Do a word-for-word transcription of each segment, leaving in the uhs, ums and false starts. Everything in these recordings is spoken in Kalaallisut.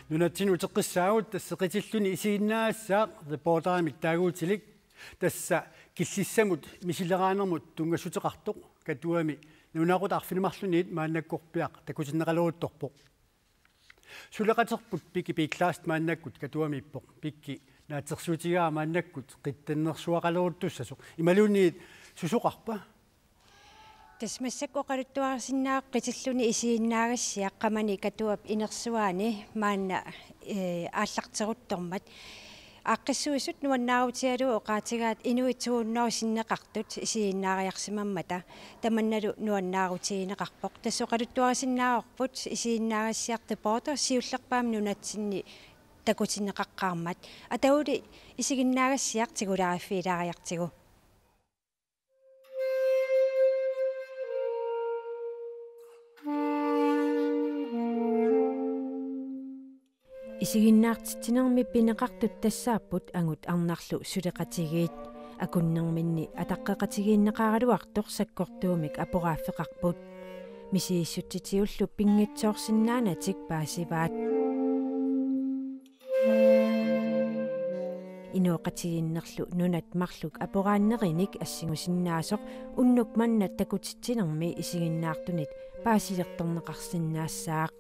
Nunatsinni uteqqissaagut, tassa qitilluni isiginnaagassiaq reporterimik taaguutilik, tassa killissamut misileraanermut tunngassuteqartoq Katuami nalunaaqutaq arfineq-marlunniit maannakkorpiaq takutinneqaleruttorpoq. Suleqaterput Piki Piiklaast maannakkut Katuamiippoq. Piki naatsorsuutigaara maannakkut qitsannersuaqaleruttussasoq. Imaluunniit susoqarpa? Tassa massakkut oqaluttuarisinnaavoq qitilluni isiginnaagassiaq Qamani Katuap inersuaani maanna, ee, aallarteruttormat. Aaqqissuisut nuannaarutigalugu oqaatigaat inuit to hundrede sinneqartut isiginnaariarsimammata tamannalu nuannaarutigineqarpoq. Tassa oqaluttuarisinnaavarput isiginnaagassiaq reporter siullerpaamik nunatsinni takutinneqaqqaarmat. Atauli isiginnaagassiaq tigulaariffigilaariartigu. Isiginnaartitsinermi pineqartut tassaapput angut arnarlu suleqatigiit. Akunnerminni ataqqeqatigiinneqaraluartoq sakkortuumik aporaaffeqarput. Misigissutsitiullu pinngitsoorsinnaanatik paasivaat. Inooqatigiinnerlu nunat marluk aporaannerinik assingusinnaasoq unnuk manna takutitsinermi isiginnaartunit paasilertorneqarsinnaassaaq.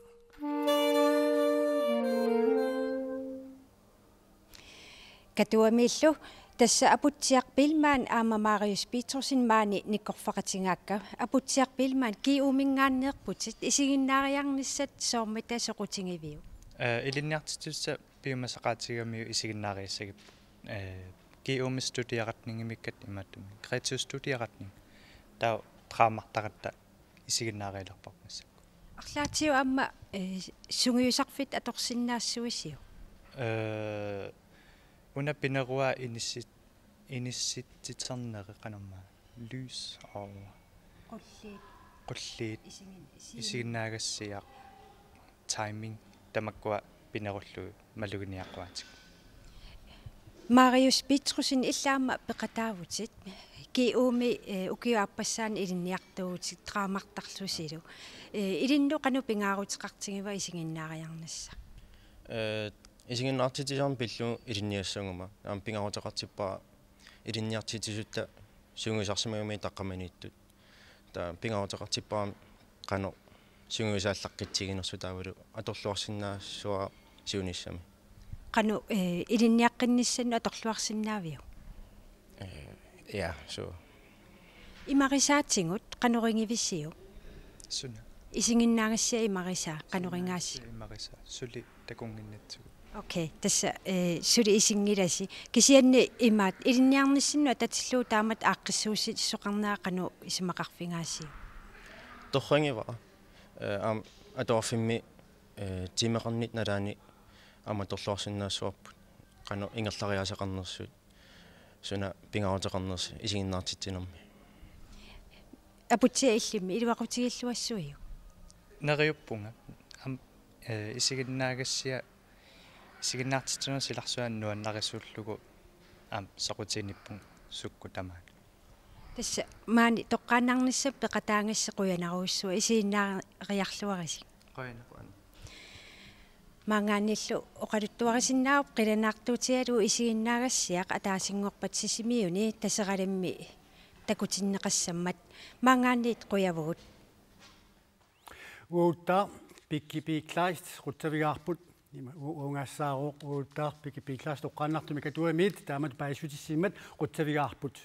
Katuamiillu, tassa Aputsiaq Biilmann aamma Marius Petrussen maani nikkorfaqatigaakka. Aputsiaq Biilmann, G U-minngaanneerputit, isiginnaariarnissat soormita soqutigiviuk? Ee, ilinniartitsisussat piumasaqaatigigamiuk isiginnaariassagipput. Ee, G U-mi studieretningimikkat imaattumik. Kreativ studieretning. Taava draamartaratta isiginnaarialerparput massakkut. Arlaatigut aamma, ee, sungiusarfik atorsinnaassuuisiuk? Ee, una pinerua inissi-, inissitsiterneri qanormaa. Lys og Qulliit. Qulliit. Isigin-, isigin-, isiginnaagassiaq. Timing tamakkua pinerullugit maluginiaqquaatikka. Marius Petrussen, illit aamma peqataavutit. G U-mi, ee, ukiup aappassaani ilinniartuuvutit draamartarlusilu. Ee, ilinnut qanoq pingaaruteqartigiva isiginnaariarnissaq? Ee, isiginnaartitsisarneq pillugu ilinniassaguma. Aamma pingaaruteqartippara ilinniartitsisutta sungiusarsimagamiuk taqqamaniittut. Taava pingaaruteqartippara qanoq sungiusaallaqqissaginersoq taavalu atorluarsinnaassuara siunissami. Qanoq, ee, ilinniaqqinnissannut atorluarsinnaaviuk? Ee, ja, suu. Imarisaatigut qanorigivisiuk? Suna? Isiginnaagassiaq imarisaa, qanorigaasi? Isiginnaagassiaq imarisaa. Suli takunnginnatsigu. Okay, tassa, ee, suli isinngilasi. Kisianni imaat, ilinniarnissannut atatillugu taamatut aaqqissuussisoqarnera qanoq isumaqarfigaasiuk? Torragivara. Ee, aamma atuarfimmi, ee, tiimeqarnitta nalaani aamma atorluarsinnaassuarput. Qanoq ingerlariaaseqarnersut. Suna pingaaruteqarnersoq isiginnaartitsinermi. Aputsiaq illimmi iluaqutigilluassuiuk? Neriuppunga. Aamma, ee, isiginnaagassiaq, isiginnaartitsinerup silarsuani nuannarisuullugu aamma soqutiginiippunga sukkut tamaat. Tassa maani toqqaannarnissamut peqataagassi qujanarujussuaq, isiginnaariarluarisi. Qujanaq. Maanngaanniillu oqaluttuarisinnaavoq qilanaartuutigalugu isiginnaagassiaq ataasinngorpat Sisimiuni Taseralimmi takutinneqassammat. Maanngaanniit qujavugut. Uaguttaaq Piki Piiklaast qutsavigaarput. Ima u-, uungaassaarooq uaguttaaq Piki Piiklaast toqqaannartumik Katuamiit taamatut paasissutissimmat qutsavigaarput.